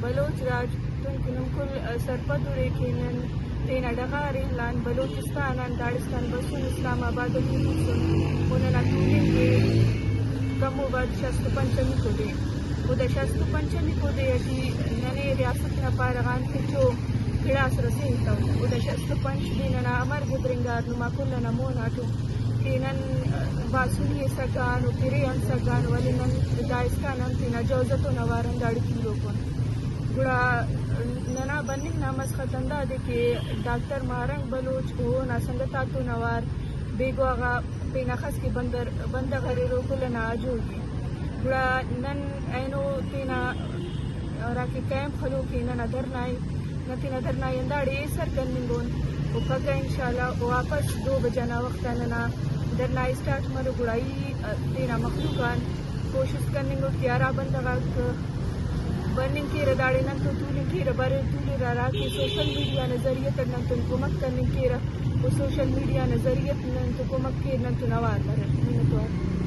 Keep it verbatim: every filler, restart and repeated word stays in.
بلوچ راج تون کہ نم کل سرپد ارے کہ نن تینا ڈغار آن بلوچستان آن داڑسکان بسن، اسلام آباد ٹی بسن، و ننا تولنگ ءِ کم و بعد شست و پنچ امیکو دے۔ و دا شست و پنچ امیکو دے ٹی ننے ریاست نا پارہ غان تچو گڑاس رسینگتو۔ و دا شست و پنچ دے ننا امر گدرینگار نما کل ئنا مون آٹو کہ نن باسنی ئے سگان و پرے آن سگان، ولے نن دائسکان ہم تینا جوزہ تون اوار ہنداڑے تولوکون۔ گڑا ننا بننگ نا مسخت ہندادے کہ ڈاکٹر ماہ رنگ بلوچ و اونا سنگت آتون اوار بیگواہ غا پین اخس کہ بندر، بندغ اریر، او کل ئنا آجوئی ءِ۔ گڑا نن اینو تینا ہراکہ کیمپ خلوک ءِ، ننا دھرنا ءِ، نن تینا دھرنا ءِ ہنداڑے ایسر کننگون۔ و پگہ انشاءاللہ واپس دو بجہ نا وخت آ ننا دھرنا اسٹارٹ مرو، گڑا ای تینا مخلوق آن کوشست کننگ اٹ کہ ہرا بندغ آک بننگ کیرہ داڑے نن تو تولنگ کیرہ، بریر تولرہ، ہراکہ سوشل میڈیا نا ذریعہ تیٹ نن تون کمک کننگ کیرہ، و سوشل میڈیا نا ذریعہ نن تو کمک کیر، نن تون اوار مریر۔ منتوار۔